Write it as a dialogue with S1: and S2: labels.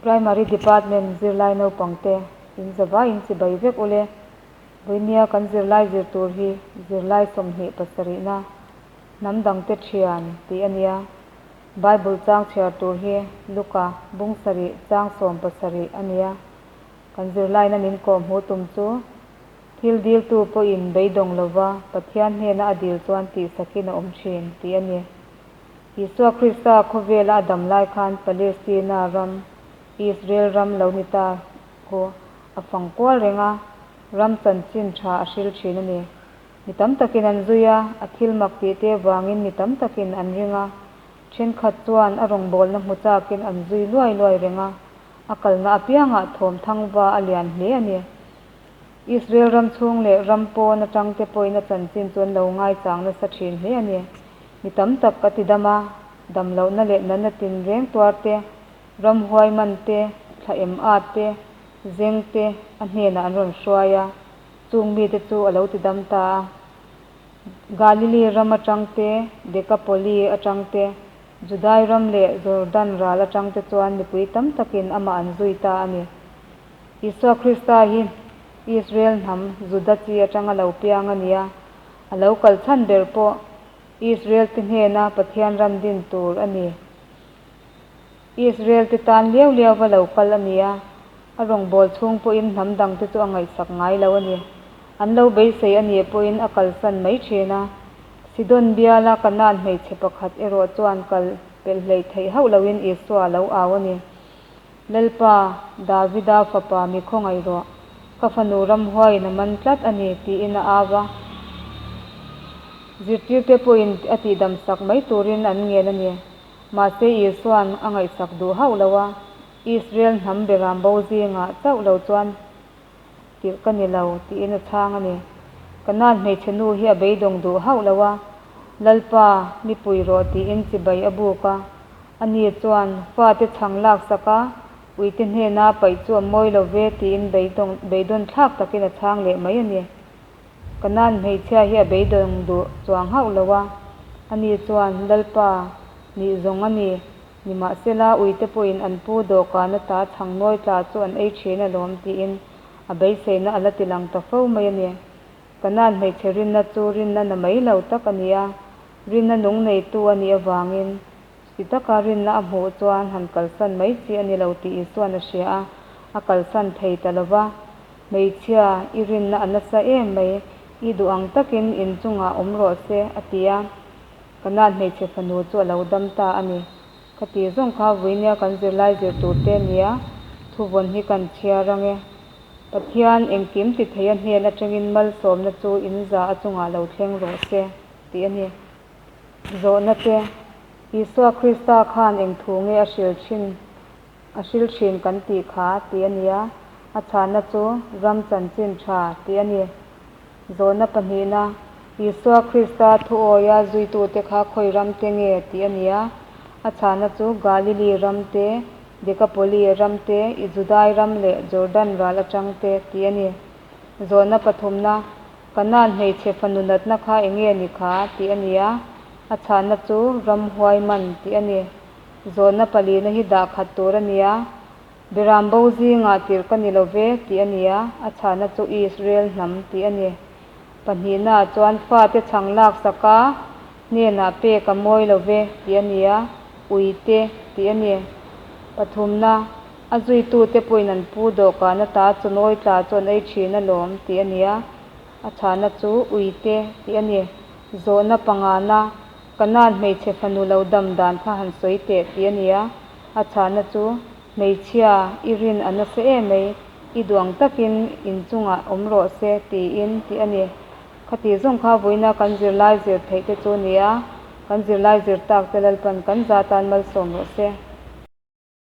S1: Primary Department zirlai naupangte in zavaiin chibai vek ule. Vawinia kan zirlai zir tur hi zirlai 27na hnam dangte thian tih a nia. Bible chang chhiar tur hi Luka bung sarih chang 17 a nia. Kan zirlaina min kawhhmuh tum chu thil diltu pawhin beidawng lova Pathian hnena a dil chuan tihsakin a awm thin tih a ni. Isua Krista khawvela a dam lai khan Palestina ram, Israel ram lo ni ta khu a fang kual reng a, ram chanchin tha a hril thin a ni. Mi tam takin an zui a, a thil mak tih te vangin mi tam takin an ring a, thenkhat chuan a rawngbawlna hmu chakin an zui luai luai reng a, a kalna apiangah thawm thangva a lian hle a ni. Israel ram chhung leh ram pawn atang te pawhin a chanchin chu an lo ngaichang nasa thin hle a ni. Mi tam tak a ti dam a, damlohna leh natna tinreng tuar te, ramhuai man te, thla em at te, zeng te a hnenah an rawn hruai a, chung mite chu a lo ti dam ta a. Galili ram atang te, Dekapoli atang te, Judai ram leh Jordan ral atang te chuan mipui tam takin amah an zui ta a ni. Isua Krista hi Israel hnam Juda chi atanga lo piang a ni a, a lo kal chhan ber pawh Israel te hnena Pathian ram din tur a ni. Israel te tan liau liauva lo kal a ni a, a rawngbâwl chhung pawhin hnam dangte chu a ngaihsak ngai lo a ni. An lo beisei a nih pawhin a kalsan mai thin a. Sidon biala Kanaan hmeichhe pakhat erawh chuan kal pelh hleih theih hauh loin Isua a lo au a ni. Lalpa, Davida fapa mi khawngaih rawh, ka fanu ramhuaiin a man tlat a ni, tiin a au a. Zirtirte pawhin a tihdam sak mai turin an ngen a ni. Mahse Isua'n a ngaihsak duh hauh lo a, Israel hnam beram bo zingah chauh lo chuan tirh ka ni lo, tiin a chhang a ni. Kanaan hmeichhe nu hi a beidawng duh hauh lo a, Lalpa, mi pui rawh tiin chibai a buk a. Ani chuan, Fate chhang laksak a, uite hnena paih chu a mawi lo ve tiin beidawn thlak takin a chhang leh mai a ni. Kanaan hmeichhia hi a beidawng duh chuang hauh lo a, ani chuan, Lalpa, nih zawng a ni, Nimahsela, uite pawhin an pu dawhkan ata chhang nawi tla chu an ei thin alawm tiin a beiseina a la ti lang ta fo mai a ni. Kanaan hmeichhe rinna chu rinna na mai lo tak a ni a, rinna nung neitu a nih avangin chuti taka rinna a hmuh chuan han kalsan mai chi a ni lo tih Isua'n a hria a, a kalsan thei ta lo va. Hmeichhia, i rinna a nasa em mai, i duh ang takin inchungah awm rawh se, a ti a. Kanaan hmeichhe fanu chu a lo dam ta a ni. Ka tih zawng kha vuinia kan zirlai zir tur te nia, thuvawn hi kan chhiar ang e. Pathian engkim ti thei a hnen atangin malsawmna chu in za a chungah lo thleng rawh se, tih a ni. Zawhna te, Isua Krista khan eng thu nge a hril thin a hril thin kan tih kha tih a nia, a chhanna chu ram chanchin tha tih a ni. Zawhna pahnihna, Isua Krista thuawia zuitute kha khawi ram te nge tih a ni a, a chhana chu Galili ram te, Dekapoli ram te, Judai ram leh Jordan ral atang te tih a ni. Zawhna pathumna, Kanaan hmeichhe fanu natna kha eng nge ni kha tih a ni a, a chhana chu ramhuai man tih a ni. Zawhna palina hi dah khat tur a ni a, Beram bo zingah tirh ka ni lo ve tih a ni a, a chhana chu Israel hnam tih a ni. Pahnihnaah chuan fate chhang laksak a, hnenah pek a mawi lo ve tih a ni a, uite tih a ni. Pathumna, a zuitute pawhin an pu dawhkan ata chawnawi tla chu an ei thin alawm tih a ni a, a chhana chu uite tih a ni. Zawhna pangana, Kanaan hmeichhe fanu lo dam dan kha han sawi teh tih a ni a, a chhana chu Hmeichhia, i rin a nasa em mai, i duang takin inchungah awm rawh se tiin tih a ni. Khati zawng kha vawiina kan zirlai zir theih te chu ni a, kan zirlai zir tak te Lalpan kan za tan malsawm rawh se.